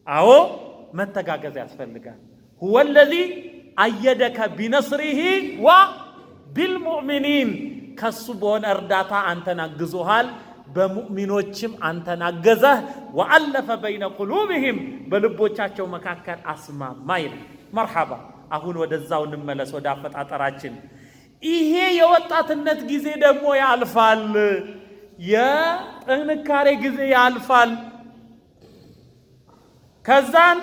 አዎ፣ መተጋገዝ ያስፈልጋል። هو الذي أيدك بنصره وبالمؤمنين፣ ከሱ በሆነ እርዳታ አንተን አግዞሃል፣ በሙእሚኖችም አንተን አገዘህ። وألف بين قلوبهم፣ በልቦቻቸው መካከል አስማማ ይላል። መርሓባ። አሁን ወደዛው እንመለስ፣ ወደ አፈጣጠራችን። ይሄ የወጣትነት ጊዜ ደግሞ ያልፋል። የጥንካሬ ጊዜ ያልፋል። ከዛን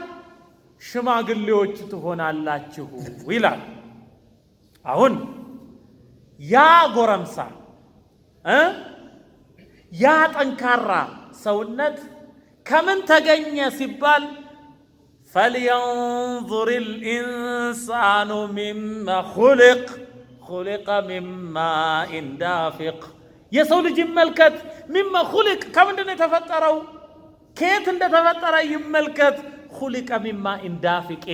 ሽማግሌዎች ትሆናላችሁ ይላል። አሁን ያ ጎረምሳ ያ ጠንካራ ሰውነት ከምን ተገኘ ሲባል فلينظر الإنسان مم خلق، خلق من ماء دافق። የሰው ልጅ ይመልከት። مم خلق፣ ከምንድን ነው የተፈጠረው? ከየት እንደተፈጠረ ይመልከት። خلق من ماء دافق፣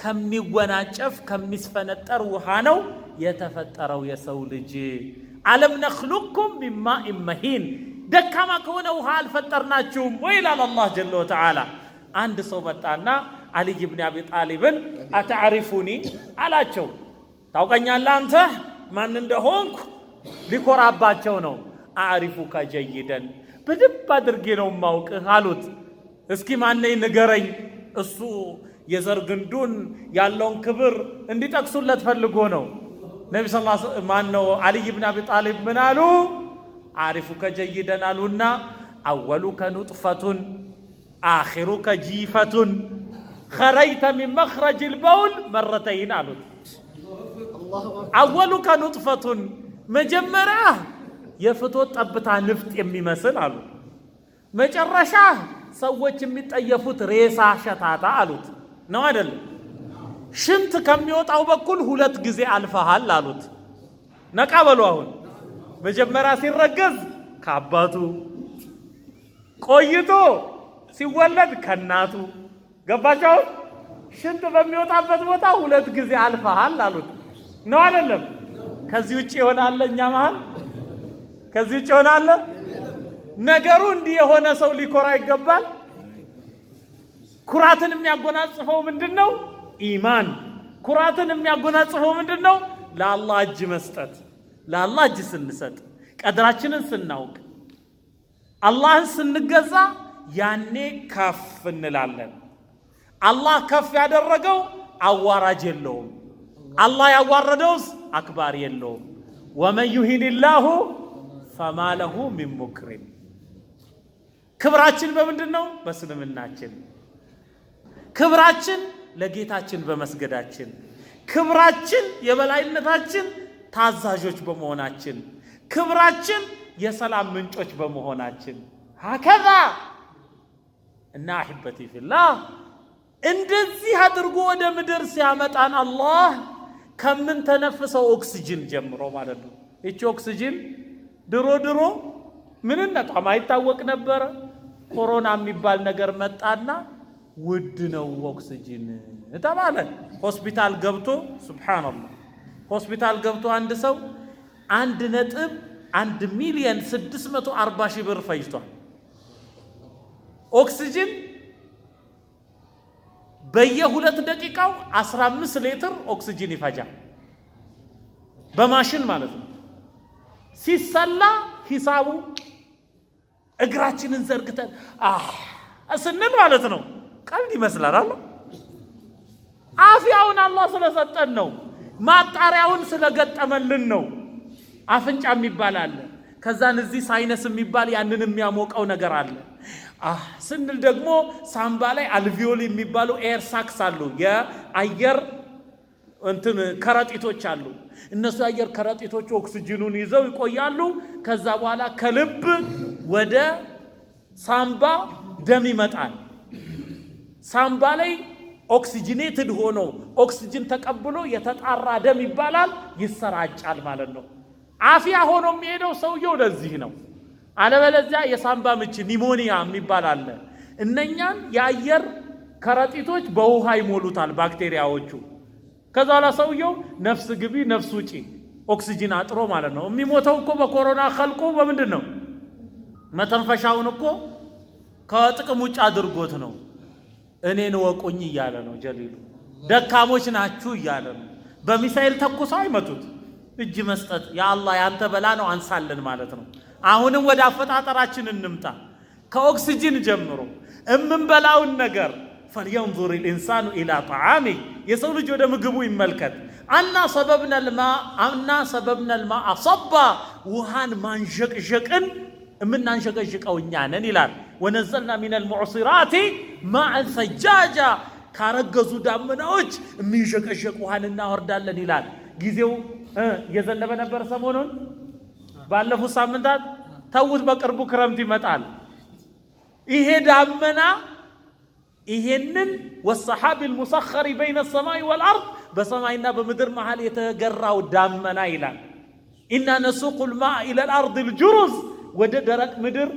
ከሚወናጨፍ ከሚስፈነጠር ውሃ ነው የተፈጠረው የሰው ልጅ። ألم نخلقكم من ماء مهين፣ ደካማ ከሆነ ውሃ አልፈጠርናችሁም ወይ ይላል አላህ جل وتعالى። አንድ ሰው መጣና አልይ ብን አቢ ጣሊብን أتعرفني አላቸው። ታውቀኛለህ አንተ ማን እንደሆንኩ? ሊኮራባቸው ነው። أعرفك جيدا፣ በደንብ አድርጌ ነው ማውቅህ አሉት። እስኪ ማነኝ ንገረኝ። እሱ የዘር ግንዱን ያለውን ክብር እንዲጠቅሱለት ፈልጎ ነው። ነቢ ስ ማን ነው አልይ ብን አቢ ጣሊብ ምን አሉ? أعرفك جيدا አሉና أولك نطفة، آخرك جيفة، خرجت من مخرج البول مرتين አሉት። أولك نطفة፣ መጀመሪያ የፍትወት ጠብታ ንፍጥ የሚመስል አሉ። መጨረሻ ሰዎች የሚጠየፉት ሬሳ ሸታታ አሉት። ነው አይደለም? ሽንት ከሚወጣው በኩል ሁለት ጊዜ አልፈሃል አሉት። ነቃ በሉ አሁን። መጀመሪያ ሲረገዝ ከአባቱ፣ ቆይቶ ሲወለድ ከእናቱ። ገባቸው። ሽንት በሚወጣበት ቦታ ሁለት ጊዜ አልፈሃል አሉት። ነው አይደለም? ከዚህ ውጭ ይሆናል? እኛ መሃል ከዚህ ውጭ ይሆናል? ነገሩ እንዲህ የሆነ ሰው ሊኮራ ይገባል። ኩራትን የሚያጎናጽፈው ምንድን ነው? ኢማን። ኩራትን የሚያጎናጽፈው ምንድን ነው? ለአላህ እጅ መስጠት። ለአላህ እጅ ስንሰጥ፣ ቀድራችንን ስናውቅ፣ አላህን ስንገዛ ያኔ ከፍ እንላለን። አላህ ከፍ ያደረገው አዋራጅ የለውም። አላህ ያዋረደውስ አክባሪ የለውም። ومن يهن الله فما له من مكرم። ክብራችን በምንድን ነው? በእስልምናችን። ክብራችን ለጌታችን በመስገዳችን፣ ክብራችን የበላይነታችን ታዛዦች በመሆናችን፣ ክብራችን የሰላም ምንጮች በመሆናችን። هكذا እና أحبتي في الله፣ እንደዚህ አድርጎ ወደ ምድር ሲያመጣን አላህ ከምንተነፍሰው ኦክስጅን ጀምሮ ማለት ነው። ይቺ ኦክስጅን ድሮ ድሮ ምንነቷም አይታወቅ ነበረ። ኮሮና የሚባል ነገር መጣና ውድ ነው ኦክስጅን ተባለ። ሆስፒታል ገብቶ፣ ሱብሓነላህ፣ ሆስፒታል ገብቶ አንድ ሰው 1.1 ሚሊየን 640 ሺህ ብር ፈጅቷል። ኦክስጅን በየ2 ደቂቃው 15 ሊትር ኦክስጅን ይፈጃል። በማሽን ማለት ነው። ሲሰላ ሂሳቡ እግራችንን ዘርግተን አህ ስንል ማለት ነው። ቀልድ ይመስላል አለ። አፍያውን አላህ ስለሰጠን ነው። ማጣሪያውን ስለገጠመልን ነው። አፍንጫ የሚባል አለ። ከዛን እዚህ sinus የሚባል ያንን የሚያሞቀው ነገር አለ። አህ ስንል ደግሞ ሳምባ ላይ alveoli የሚባሉ air sacs አሉ። የአየር እንትን ከረጢቶች አሉ። እነሱ የአየር ከረጢቶች ኦክስጅኑን ይዘው ይቆያሉ። ከዛ በኋላ ከልብ ወደ ሳምባ ደም ይመጣል። ሳምባ ላይ oxygenated ሆኖ ኦክስጅን ተቀብሎ የተጣራ ደም ይባላል፣ ይሰራጫል ማለት ነው። አፊያ ሆኖ የሚሄደው ሰውየው ለዚህ ነው። አለበለዚያ የሳምባ ምች pneumonia የሚባል አለ። እነኛን የአየር ከረጢቶች በውሃ ይሞሉታል ባክቴሪያዎቹ። ከዛ በኋላ ሰውየው ነፍስ ግቢ ነፍስ ውጪ ኦክስጅን አጥሮ ማለት ነው። የሚሞተው እኮ በኮሮና ኸልቁ በምንድን ነው? መተንፈሻውን እኮ ከጥቅም ውጭ አድርጎት ነው። እኔን ወቁኝ እያለ ነው ጀሊሉ። ደካሞች ናችሁ እያለ ነው። በሚሳኤል ተኩሰው አይመቱት። እጅ መስጠት የአላህ ያንተ በላ ነው አንሳለን ማለት ነው። አሁንም ወደ አፈጣጠራችን እንምጣ። ከኦክሲጅን ጀምሮ እምንበላውን ነገር فلينظر الإنسان إلى طعامه የሰው ልጅ ወደ ምግቡ ይመልከት። أنا صببنا الماء أنا صببنا الماء صبا ውሃን ማንዠቅዠቅን የምናንዠቀዥቀው እኛ ነን ይላል። ونزلنا من المعصرات ماء ثجاجا ካረገዙ ዳመናዎች የሚንዠቀዠቅ ውሃን እናወርዳለን ይላል። ጊዜው እየዘነበ ነበር ሰሞኑን፣ ባለፉት ሳምንታት ተዉት። በቅርቡ ክረምት ይመጣል። ይሄ ዳመና ይሄንን والسحاب المسخر بين السماء والأرض በሰማይና በምድር መሃል የተገራው ዳመና ይላል። إنا نسوق الماء إلى الأرض الجرز ወደ ደረቅ ምድር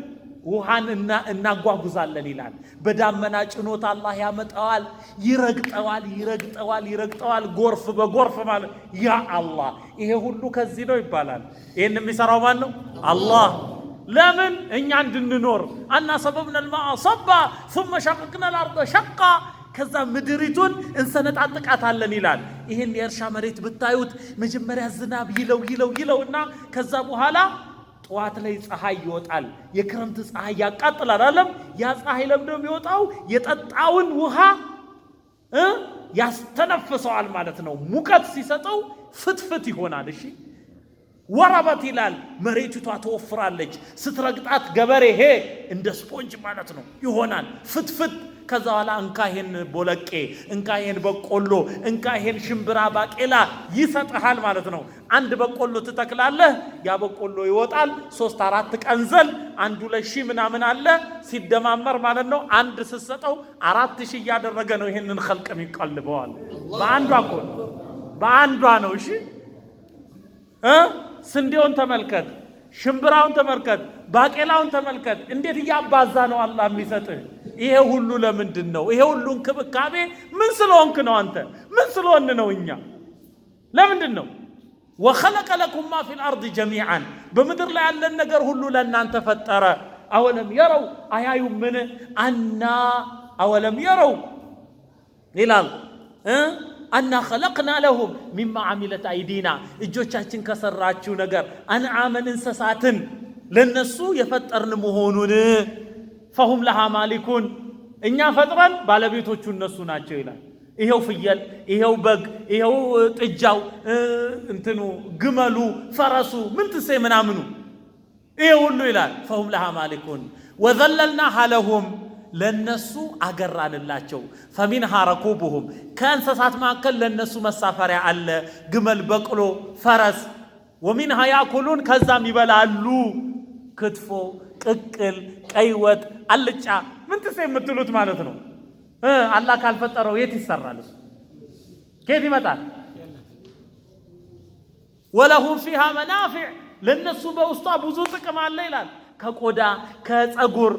ውሃን እናጓጉዛለን ይላል። በዳመና ጭኖት አላህ ያመጣዋል። ይረግጠዋል፣ ይረግጠዋል፣ ይረግጠዋል። ጎርፍ በጎርፍ ማለት ያ አላህ፣ ይሄ ሁሉ ከዚህ ነው ይባላል። ይህን የሚሰራው ማን ነው? አላህ። ለምን እኛ እንድንኖር። أنا صببنا الماء صبا ثم شققنا الأرض شقا ከዛ ምድሪቱን እንሰነጣጥቃታለን ይላል። ይህን የእርሻ መሬት ብታዩት መጀመሪያ ዝናብ ይለው ይለው ይለውና ከዛ በኋላ ጠዋት ላይ ፀሐይ ይወጣል። የክረምት ፀሐይ ያቃጥላል። አለም ያ ፀሐይ ለምዶ የሚወጣው የጠጣውን ውሃ ያስተነፍሰዋል ማለት ነው። ሙቀት ሲሰጠው ፍትፍት ይሆናል። እሺ وربت ይላል። መሬቲቷ ትወፍራለች። ስትረግጣት ገበሬ ሄ እንደ ስፖንጅ ማለት ነው ይሆናል ፍትፍት። ከዛ በኋላ እንካ ይሄን ቦለቄ፣ እንካ ይሄን በቆሎ፣ እንካ ይሄን ሽምብራ፣ ባቄላ ይሰጥሃል ማለት ነው። አንድ በቆሎ ትተክላለህ፣ ያ በቆሎ ይወጣል። ሶስት አራት ቀንዘል አንዱ ለሺህ ምናምን አለ ሲደማመር ማለት ነው። አንድ ስትሰጠው 4000 እያደረገ ነው ይሄንን ኸልቅ የሚቀልበዋል። በአንዷ እኮ ነው፣ በአንዷ ነው። እሺ ስንዴውን ተመልከት፣ ሽምብራውን ተመልከት፣ ባቄላውን ተመልከት። እንዴት እያባዛ ነው አላህ የሚሰጥህ። ይሄ ሁሉ ለምንድን ነው? ይሄ ሁሉ እንክብካቤ ምን ስለሆንክ ነው? አንተ ምን ስለሆን ነው? እኛ ለምንድን ነው? وخلق لكم ما في الأرض جميعا በምድር ላይ ያለን ነገር ሁሉ ለእናንተ ፈጠረ። أولم يروا አያዩምን? أنا أولم يروا ይላል أنا خلقنا لهم مما عملت أيدينا እጆቻችን ከሰራችው ነገር أنعاما እንስሳትን ለነሱ የፈጠርን መሆኑን فهم لها مالكون እኛ ፈጥረን ባለቤቶቹ እነሱ ናቸው ይላል። ይሄው ፍየል፣ ይሄው በግ፣ ይሄው ጥጃው፣ እንትኑ ግመሉ፣ ፈረሱ ምን ትሴ ምናምኑ ይሄ ሁሉ ይላል። فهم لها مالكون وذللناها لهم ለነሱ አገራንላቸው። فمنها ركوبهم ከእንስሳት መካከል ለነሱ መሳፈሪያ አለ፣ ግመል፣ በቅሎ፣ ፈረስ። ومنها يأكلون ከዛም ይበላሉ። ክትፎ፣ ቅቅል፣ ቀይ ወጥ፣ አልጫ ምን ትሴ የምትሉት ማለት ነው። አላህ ካልፈጠረው የት ይሰራል? እሱ ከየት ይመጣል? ወለሁም ፊሃ መናፊዕ ለነሱ በውስጧ ብዙ ጥቅም አለ ይላል። ከቆዳ ከፀጉር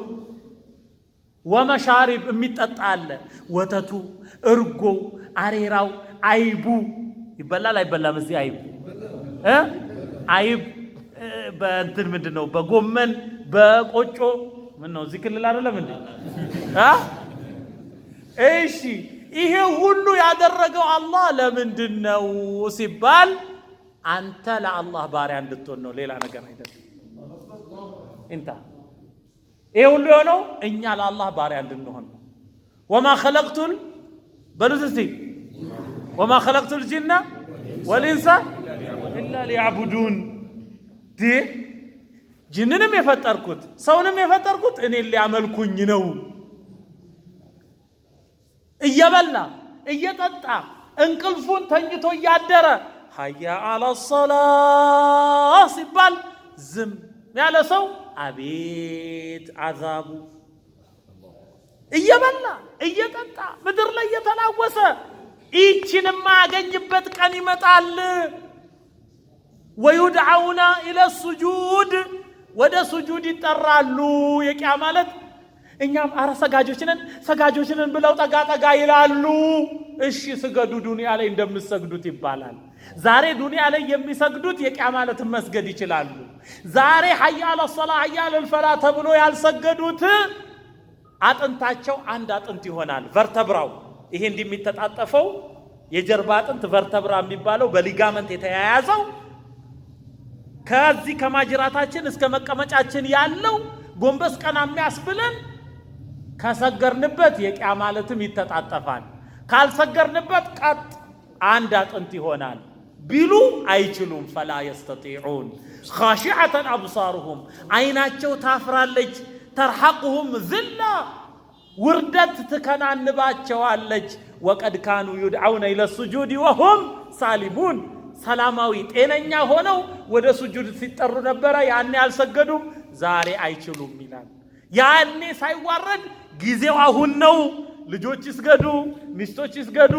ወመሻሪብ የሚጠጣ አለ። ወተቱ፣ እርጎው፣ አሬራው፣ አይቡ ይበላል አይበላም? እዚህ አይብ እ አይብ በእንትን ምንድን ነው በጎመን በቆጮ ምን ነው እዚህ ክልል አይደለም እንዴ? አ እሺ ይሄ ሁሉ ያደረገው አላህ ለምንድን ነው ሲባል አንተ ለአላህ ባሪያ እንድትሆን ነው፣ ሌላ ነገር አይደለም። እንታ ይሄ ሁሉ የሆነው እኛ ለአላህ ባሪያ እንድንሆን ነው። وما خلقت በሉት እስቲ وما خلقت الجن والإنس إلا ليعبدون። ጅንንም የፈጠርኩት ሰውንም የፈጠርኩት እኔን ሊያመልኩኝ ነው። እየበላ እየጠጣ እንቅልፉን ተኝቶ እያደረ حي على الصلاة ሲባል ዝም ያለ ሰው አቤት አዛቡ! እየበላ እየጠጣ ምድር ላይ እየተላወሰ ይህችን የማያገኝበት ቀን ይመጣል። ويدعون إلى السجود ወደ ሱጁድ ይጠራሉ። የቂያ ማለት እኛም አረ ሰጋጆች ነን ሰጋጆች ነን ብለው ጠጋ ጠጋ ይላሉ። እሺ ስገዱ፣ ዱንያ ላይ እንደምሰግዱት ይባላል። ዛሬ ዱንያ ላይ የሚሰግዱት የቂያ ማለትን መስገድ ይችላሉ። ዛሬ حي على الصلاة حي على الفلاح ተብሎ ያልሰገዱት አጥንታቸው አንድ አጥንት ይሆናል። Vertebra ው ይሄ እንዲህ የሚተጣጠፈው የጀርባ አጥንት vertebra የሚባለው በ ligament የተያያዘው ከዚህ ከማጅራታችን እስከ መቀመጫችን ያለው ጎንበስ ቀና የሚያስብለን ከሰገርንበት የቂያማ ዕለትም ይተጣጠፋል፣ ካልሰገርንበት ቀጥ አንድ አጥንት ይሆናል ቢሉ አይችሉም። فلا يستطيعون خاشعة أبصارهم አይናቸው ታፍራለች። ترهقهم ذلة ውርደት ትከናንባቸዋለች። وقد كانوا يدعون إلى السجود وهم سالمون ሰላማዊ ጤነኛ ሆነው ወደ ሱጁድ ሲጠሩ ነበረ። ያኔ አልሰገዱም፣ ዛሬ አይችሉም ይላል። ያኔ ሳይዋረድ ጊዜው አሁን ነው። ልጆች ይስገዱ፣ ሚስቶች ይስገዱ፣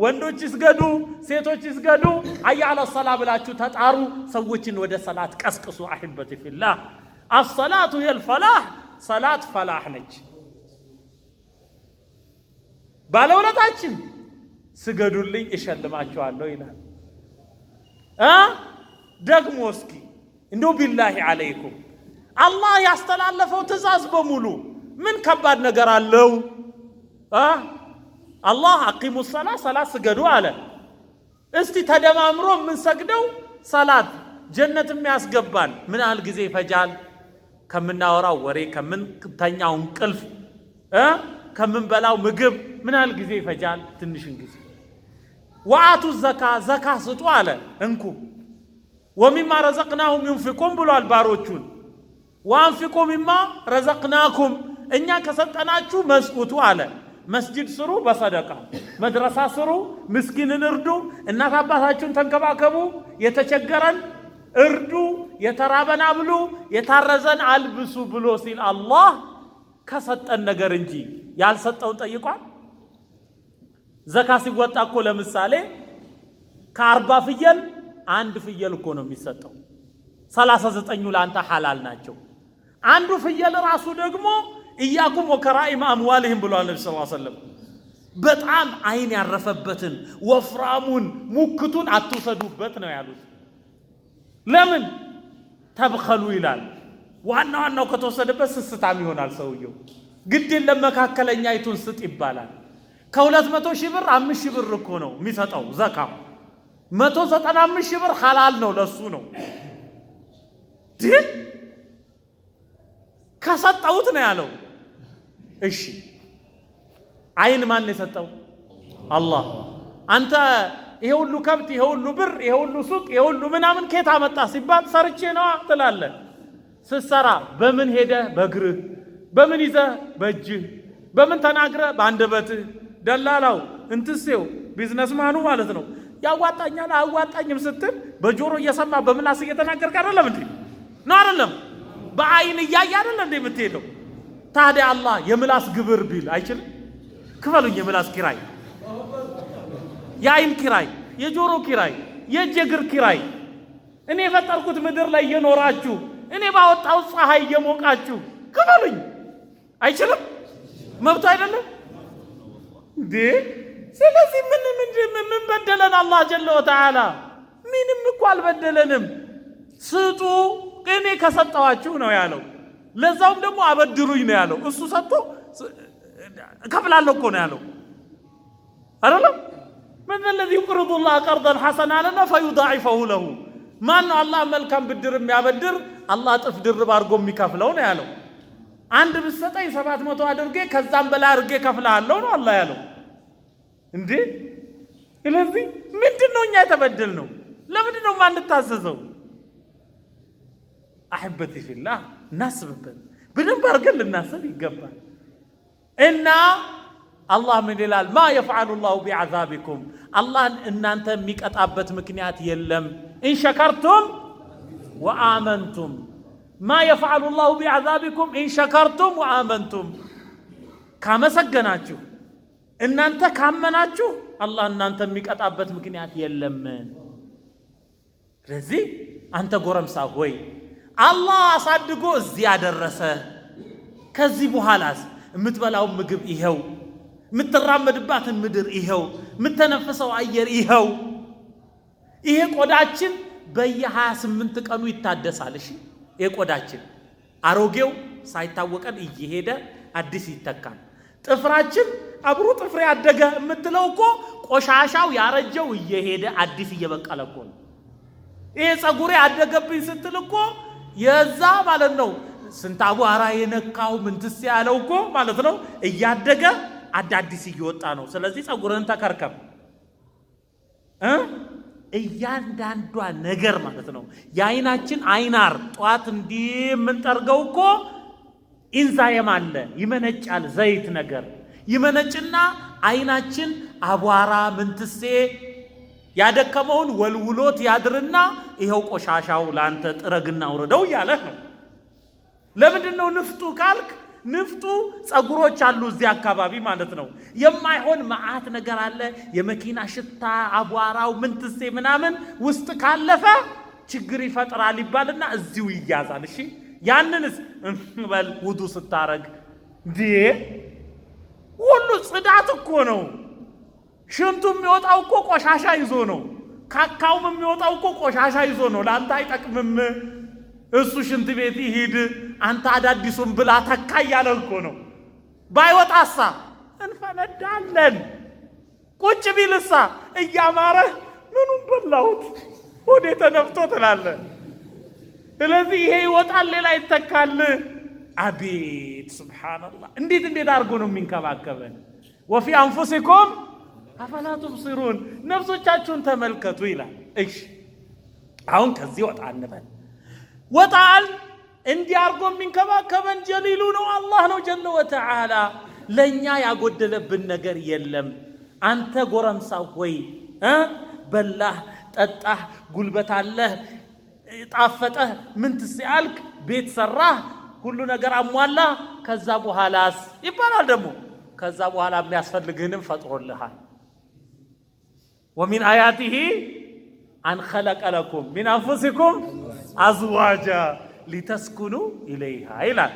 ወንዶች ይስገዱ፣ ሴቶች ይስገዱ። حي على الصلاة ብላችሁ ተጣሩ። ሰዎችን ወደ ሰላት ቀስቅሱ። أحبتي في الله الصلاة هي الفلاح። ሰላት ፈላህ ነች። ባለውለታችን ስገዱልኝ እሸልማችኋለሁ ይላል። ደግሞ እስኪ እንደው بالله عليكم አላህ ያስተላለፈው ትእዛዝ በሙሉ ምን ከባድ ነገር አለው? አላህ أقيموا الصلاة ሰላት ስገዱ አለ። እስቲ ተደማምሮ የምንሰግደው ሰላት ጀነት የሚያስገባን ምን ያህል ጊዜ ይፈጃል? ከምናወራው ወሬ፣ ከምንተኛው እንቅልፍ፣ ከምንበላው ምግብ ምን ያህል ጊዜ ይፈጃል? ትንሽን ጊዜ። وآتوا الزكاة ዘካ ስጡ አለ። እንኩ ومما رزقناهم ينفقون ብሏል ባሮቹን። وأنفقوا مما رزقناكم እኛ ከሰጠናችሁ መስዑቱ አለ። መስጂድ ስሩ በሰደቃ መድረሳ ስሩ፣ ምስኪንን እርዱ፣ እናት አባታችሁን ተንከባከቡ፣ የተቸገረን እርዱ፣ የተራበን አብሉ፣ የታረዘን አልብሱ ብሎ ሲል አላህ ከሰጠን ነገር እንጂ ያልሰጠውን ጠይቋል። ዘካ ሲወጣ እኮ ለምሳሌ ከ40 ፍየል አንድ ፍየል እኮ ነው የሚሰጠው። 39ኙ ለአንተ ሐላል ናቸው። አንዱ ፍየል ራሱ ደግሞ إياكم وكرائم أموالهم ብለዋል ነቢ ስ ሰለም። በጣም አይን ያረፈበትን ወፍራሙን ሙክቱን አትውሰዱበት ነው ያሉት። ለምን تبخلوا ይላል። ዋና ዋናው ከተወሰደበት ስስታም ይሆናል ሰውየው። ግድ የለም መካከለኛይቱን ስጥ ይባላል። ከ200,000 ብር 5,000 ብር እኮ ነው የሚሰጠው ዘካው። 195,000 ብር ሐላል ነው ለሱ ነው። ግን ከሰጠውት ነው ያለው። እሺ አይን ማን የሰጠው? አላህ። አንተ ይሄ ሁሉ ከብት፣ ይሄ ሁሉ ብር፣ ይሄ ሁሉ ሱቅ፣ ይሄ ሁሉ ምናምን ከየት አመጣ ሲባል ሰርቼ ነዋ ትላለህ። ስትሰራ በምን ሄደህ? በእግርህ። በምን ይዘህ? በእጅህ። በምን ተናግረህ? በአንደበትህ። ደላላው እንትሴው ቢዝነስማኑ ማለት ነው። ያዋጣኛል አያዋጣኝም ስትል በጆሮ እየሰማ በምላስ እየተናገርክ አይደለም እንዴ? ነው አይደለም? በአይን እያየ አይደለም እንዴ የምትሄደው? ታዲያ አላህ የምላስ ግብር ቢል አይችልም? ክፈሉኝ የምላስ ኪራይ፣ የአይን ኪራይ፣ የጆሮ ኪራይ፣ የእጅ እግር ኪራይ። እኔ የፈጠርኩት ምድር ላይ እየኖራችሁ እኔ ባወጣው ፀሐይ እየሞቃችሁ ክፈሉኝ አይችልም? መብቱ አይደለም እንዴ? ስለዚህ ምን ምን ምን በደለን አላህ ጀለ ወተዓላ? ምንም እኮ አልበደለንም። ስጡ እኔ ከሰጠዋችሁ ነው ያለው። ለዛውም ደግሞ አበድሩኝ ነው ያለው። እሱ ሰጥቶ እከፍላለሁ እኮ ነው ያለው አይደለም። من الذي يقرض الله قرضا حسنا አለና فيضاعفه له። ማን ነው አላህ መልካም ብድር የሚያበድር አላህ እጥፍ ድርብ አድርጎ የሚከፍለው ነው ያለው። አንድ ብትሰጠኝ 700 አድርጌ ከዛም በላይ አድርጌ ከፍልሃለሁ ነው አላህ ያለው። እንዴ ስለዚህ ምንድን ነው እኛ የተበደልነው? ለምንድን ነው የማንታዘዘው? أحبتي في الله እናስብበት፣ በደንብ አድርገን ልናስብ ይገባል። እና አላህ ምን ይላል? ما يفعل الله بعذابكم፣ አላህን እናንተ የሚቀጣበት ምክንያት የለም። إن شكرتم وآمنتم። ما يفعل الله بعذابكم إن شكرتم وآمنتم። ካመሰገናችሁ እናንተ ካመናችሁ አላህ እናንተ የሚቀጣበት ምክንያት የለም። ስለዚህ አንተ ጎረምሳ ሆይ አላህ አሳድጎ እዚህ ያደረሰ፣ ከዚህ በኋላስ የምትበላው ምግብ ይኸው፣ የምትራመድባትን ምድር ይኸው፣ የምተነፍሰው አየር ይኸው። ይሄ ቆዳችን በየ28 ቀኑ ይታደሳል። እሺ ይሄ ቆዳችን አሮጌው ሳይታወቀን እየሄደ አዲስ ይተካል። ጥፍራችን አብሮ ጥፍሬ አደገ የምትለው እኮ ቆሻሻው ያረጀው እየሄደ አዲስ እየበቀለ እኮ ነው። ይሄ ጸጉሬ አደገብኝ ስትል እኮ የዛ ማለት ነው ስንት አቧራ የነካው ምንትስ ያለው እኮ ማለት ነው እያደገ አዳዲስ እየወጣ ነው። ስለዚህ ጸጉርህን ተከርከም እ እያንዳንዷ ነገር ማለት ነው። የአይናችን አይናር ጠዋት እንዲህ የምንጠርገው እኮ ኢንዛይም አለ ይመነጫል፣ ዘይት ነገር ይመነጭና አይናችን አቧራ ምንትሴ ያደከመውን ወልውሎት ያድርና ይኸው ቆሻሻው ለአንተ ጥረግና ውረደው እያለህ ነው። ለምንድን ነው ንፍጡ ካልክ፣ ንፍጡ ጸጉሮች አሉ እዚህ አካባቢ ማለት ነው። የማይሆን መዓት ነገር አለ። የመኪና ሽታ፣ አቧራው፣ ምንትሴ ምናምን ውስጥ ካለፈ ችግር ይፈጥራል ይባልና እዚሁ ይያዛል። እሺ ያንንስ በል ውዱ ስታረግ እንዴ ሁሉ ጽዳት እኮ ነው። ሽንቱ የሚወጣው እኮ ቆሻሻ ይዞ ነው። ካካውም የሚወጣው እኮ ቆሻሻ ይዞ ነው። ለአንተ አይጠቅምም። እሱ ሽንት ቤት ይሂድ፣ አንተ አዳዲሱን ብላ ተካ እያለ እኮ ነው። ባይወጣሳ እንፈነዳለን። ቁጭ ቢልሳ እያማረህ ምኑን በላሁት ሆዴ ተነፍቶ ትላለህ። ስለዚህ ይሄ ይወጣል፣ ሌላ ይተካል። አቤት ሱብሓነላህ! እንዴት እንዴት አድርጎ ነው የሚንከባከበን። ወፊ አንፉሲኩም አፈላ ቱብሲሩን፣ ነፍሶቻችሁን ተመልከቱ ይላል። እሺ አሁን ከዚህ ወጣ እንበል። ወጣል እንዲህ አድርጎ የሚንከባከበን ጀሊሉ ነው አላህ ነው ጀለ ወተዓላ። ለእኛ ያጎደለብን ነገር የለም። አንተ ጎረምሳ ሆይ በላህ፣ ጠጣህ፣ ጉልበት አለህ፣ ጣፈጠህ፣ ምን ትስያልክ፣ ቤት ሰራህ፣ ሁሉ ነገር አሟላህ። ከዛ በኋላስ ይባላል ደግሞ ከዛ በኋላ የሚያስፈልግህንም ፈጥሮልሃል። ومن آياته أن خلق لكم من أنفسكم أزواجا لتسكنوا إليها ይላል።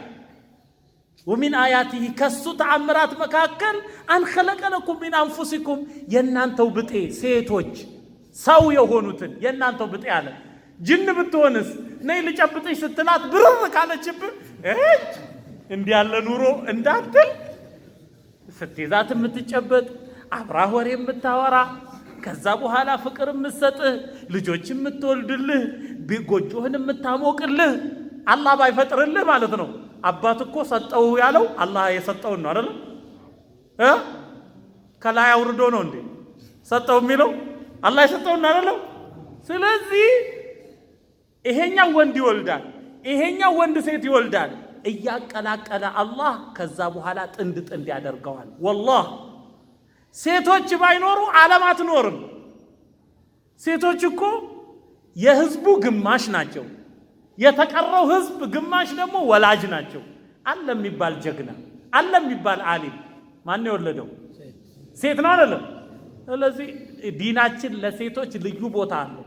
ومن آياته ከሱ ተአምራት መካከል أن خلق لكم من أنفسكم የእናንተው ብጤ ሴቶች ሰው የሆኑትን የእናንተው ብጤ አለ። ጅን ብትሆንስ ነይ ልጨብጥሽ ስትላት ብርር ካለችብህ እጅ እንዲህ ያለ ኑሮ እንዳትል ስትይዛት የምትጨበጥ አብራህ ወሬ የምታወራ ከዛ በኋላ ፍቅር የምትሰጥህ ልጆች የምትወልድልህ ጎጆህን የምታሞቅልህ አላህ ባይፈጥርልህ ማለት ነው። አባት እኮ ሰጠው ያለው አላህ የሰጠውን ነው አይደለም እ ከላይ አውርዶ ነው እንዴ ሰጠው የሚለው አላህ የሰጠውን ነው አይደለም። ስለዚህ ይሄኛው ወንድ ይወልዳል፣ ይሄኛው ወንድ ሴት ይወልዳል። እያቀላቀለ አላህ ከዛ በኋላ ጥንድ ጥንድ ያደርገዋል። ወላህ ሴቶች ባይኖሩ ዓለም አትኖርም። ሴቶች እኮ የህዝቡ ግማሽ ናቸው። የተቀረው ህዝብ ግማሽ ደግሞ ወላጅ ናቸው። አለ የሚባል ጀግና አለ የሚባል ዓሊም ማን የወለደው? ሴት ነው አይደለም? ስለዚህ ዲናችን ለሴቶች ልዩ ቦታ አለው።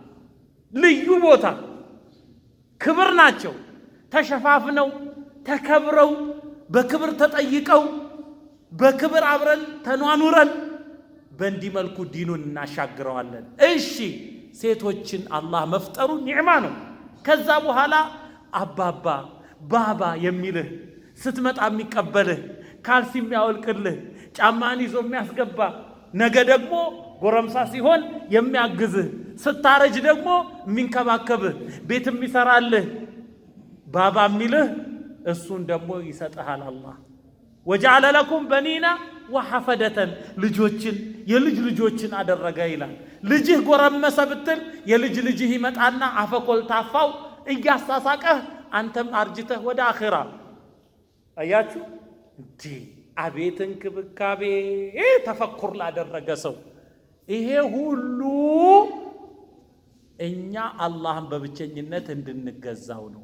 ልዩ ቦታ ክብር ናቸው። ተሸፋፍነው ተከብረው በክብር ተጠይቀው በክብር አብረን ተኗኑረን በእንዲህ መልኩ ዲኑን እናሻግረዋለን። እሺ ሴቶችን አላህ መፍጠሩ ኒዕማ ነው። ከዛ በኋላ አባባ ባባ የሚልህ ስትመጣ የሚቀበልህ ካልሲ የሚያወልቅልህ ጫማን ይዞ የሚያስገባ ነገ ደግሞ ጎረምሳ ሲሆን የሚያግዝህ ስታረጅ ደግሞ የሚንከባከብህ ቤት የሚሰራልህ ባባ የሚልህ እሱን ደግሞ ይሰጥሃል አላህ። ወጀዐለ ለኩም በኒና ወሐፈደተን ልጆችን የልጅ ልጆችን አደረገ ይላል። ልጅህ ጎረመሰ ብትል የልጅ ልጅህ ይመጣና አፈኮልታፋው እያሳሳቀህ አንተም አርጅተህ ወደ አኺራ። አያችሁ እንዲህ አቤት እንክብካቤ ተፈኩር ላደረገ ሰው ይሄ ሁሉ እኛ አላህን በብቸኝነት እንድንገዛው ነው።